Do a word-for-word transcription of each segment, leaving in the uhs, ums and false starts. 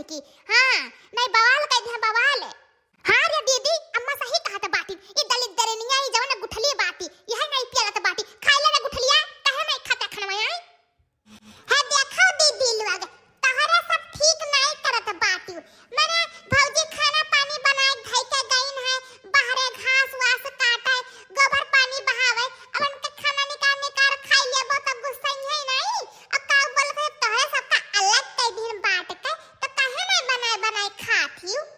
की। हाँ, नहीं बवाल कइ दिहा बवाल। हाँ रे दीदी, अम्मा सही कहत बाटी। ई दलिद्दरनिया, ई जवन गुठली बाटी, यह नहीं पियलत बाटी। खाइ ले ना गुठलिया, काहे नहीं खाता खनवा आई? हे देखो दीदी लोग, तोहरा सब ठीक नाई करत बाटिउ। मने भौजी खाना पानी बनाए धइ के गइन है, बाहरे घास वास काटे, गोबर पानी बहावे, अब उनके खाना निकार निकार खाइ लेबो तो गुस्सइहैं नाई। अब का बोलत है, तोहरे सबका अलग कइ दिन बाँट के, तो काहे नाई बनाए बनाए खात हिउ?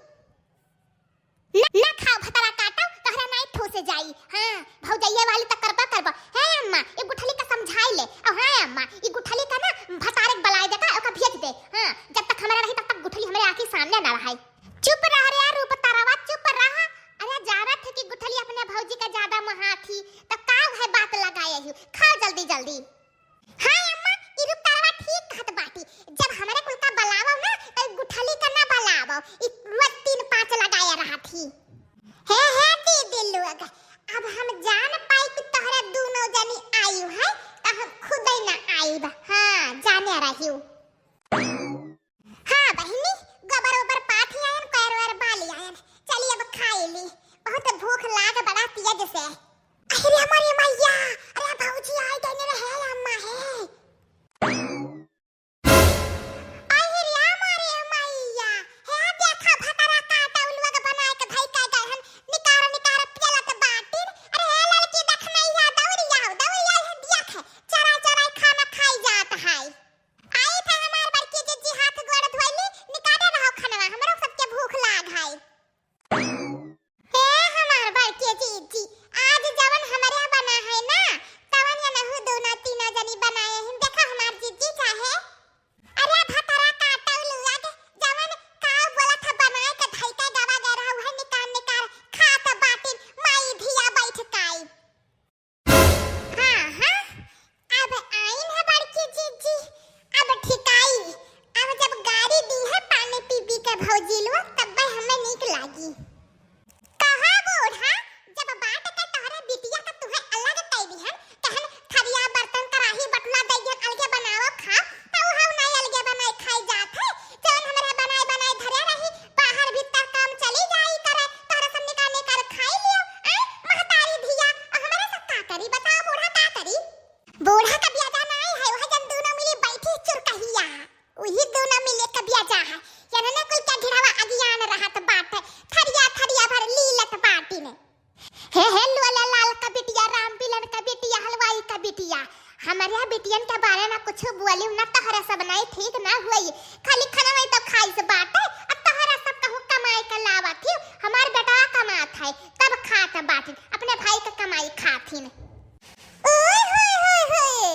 न, न खाओ भतरा काटो, तोहरा नाई ठूसे जाई। हाँ, भौजैया वाली त करबा करबा। हे अम्मा, ई गुठली का समझाई ले। ओ हाँ अम्मा, ई गुठली का ना भतारे के बलाए देता, ओका भेज दे। हाँ, जब तक हमरा रही तब तक गुठली हमरे आँखी सामने ना रहे। चुप रह रे रूप तरवा, चुप रह। अरे जानत है कि गुठली अपने भौजी का ज्यादा महाथी, त का है बात लगाए ही। खाओ जल्दी जल्दी। हाँ अम्मा, ई रूप तरवा ठीक कहत बाटी। जब हमरे कुल का बलावो ना, त गुठली का ना बलावो। ई रोज तीन पाँच लगाए रहत ही। हे, हे दीदी लोग, अब हम जान पाई कि तोहरा दूनो जनी आयु है, त हम खुदे ना आइब। हाँ, जाने रहिउ। हाँ बहिनी, गोबर ओबर पाथि आयन, कोयर ओयर बालि आयन। चली अब खाइ ली, बहुत भूख लाग बड़ा तेज से। अरे हमारी मैया, अरे भौजी आई गई रे, हे अम्मा हे। अरे हमारी मैया, हे देखा भतरा काटा उलुआ के बनाए के धई के गए हन, निकार निकार पियलत बाटिन। अरे हे लड़की देख मैया, दौड़ी आओ, दौड़ी आओ, हे देख, चराई चराई खाना खाई जात है। आई थे हमार बड़की जिज्जी, हाथ गोड़ धोइली, निकाले रहो खनवा, हमरो सबके भूख लाग है। हे हमार बड़की जिज्जी, आज जवन हमरे यहाँ बना है ना, तवन ये नहु दूनो तीनो जनी बनाए हैं। देखा हमार जिज्जी चाहे, अरे भतरा काटल लुआ के, जवन काव बोला था बनाए के धई के गवा गए रहा, उहे निकार निकार खात बाटिन, माई धिया बैठ काई। हाँ, हाँ, अब आइन है बड़की जिज्जी, अब ठिकाई। अब जब गारी दी है पानी पी पी के भौजी लोग, तब हमें नीक लागी। कहा बूढ़ा, जब बाट के तोहरे बिटिया के तुहे अलग कई दिहन, कहन थरिया बर्तन कराही बटुला दे दिहन, अलगे बनाओ खा, त उ हम नहीं अलगे बनाई खाई जात है, जवन हमरे बनाई बनाई धरे रही, बाहर भीतर काम चली जाई करे, तोहरा सब निकाल निकाल खाई लियो। आय महतारी धिया, और हमरे सब का करी? बताओ बूढ़ा का करी? बूढ़ा का बियादा नाई है, वह जन दूनो मिली बैठी चुरकहिया, वही दूनो मिले का बियादा है। यनने कुल के ढिढ़वा अगियान रहत बाटे, थरिया थरिया भर लीलत बाटी ने। हे, हे, लोला लाल का बिटिया, राम बिलन का बिटिया, हलवाई का बिटिया, हमरे बिटियन के बारे में कुछ बोलिउ ना, तोहरा सब नहीं ठीक ना हुई। खाली खाना नहीं तो खाई से बाटे, अब तोहरा सब कहूँ कमाई के लावत ही, हमार बेटा कमात है, तब खात बाटिन, अपने भाई के कमाई खाथिन। ओए होए होए होए,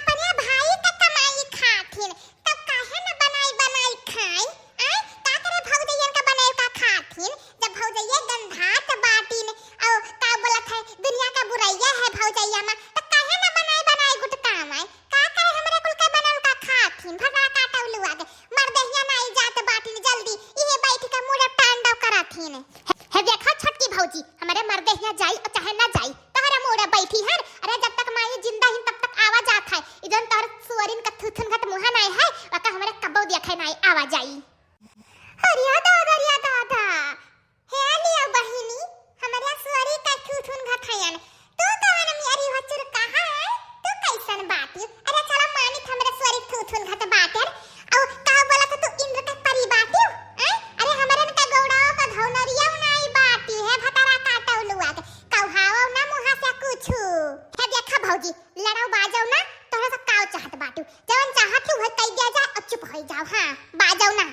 अपने भाई के कमाई खाथिन, तब काहे न बनाई बनाई खाई? आय, का करे भौजैयन का बनाई का खाथिन? जब भौजैया गंधात बाटिन, औ का बोलत है, दुनिया का बुरैया है भौजैया में, त काहे न बनाई बनाई गुटकावै? का करे हमरे कुल के बनल का खाथिन? भगवा काटा उलुआ के, मर देहिया नाई जात बाटिन, जल्दी इहे बैठ के मुड़े तांडव करथिन। हे, हे देखा छोटकी भौजी, हमरे मर देहिया जाई और चाहे ना जाई, तोहरे मुड़े बैठी हन। अरे जब तक माई जिंदा हिन तब तक आवा जात है, इजन तोहर सुअरिन का थुथुन घट मुहा नाई है, वका हमरे कबो देखे नाई आवा जाई। अरे दादा, अरे दादा, हे लिया बहिनी, हमरे सुअरी का थुथुन घट हयन। तू कवन मेरी हो चुरका है? तू कैसन बाटी? अरे चला मानित हमरे सुअरी थुथुन घट बाटे। औ का बोलत तू इंद्र का परी बाटी? हैं? अरे हमरन का गौड़ाओ का धौनरिया नाई बाटी है, भतरा काटौ लुआ के। कौहाओ ना मुहा से कुछु। हे देखा भौजी, लड़ाओ बाजो ना, तोहरा सब काव चाहत बाटू। जवन चाहत ही वह कह दिया जाए और चुप हो जाओ। हाँ, बाजो ना।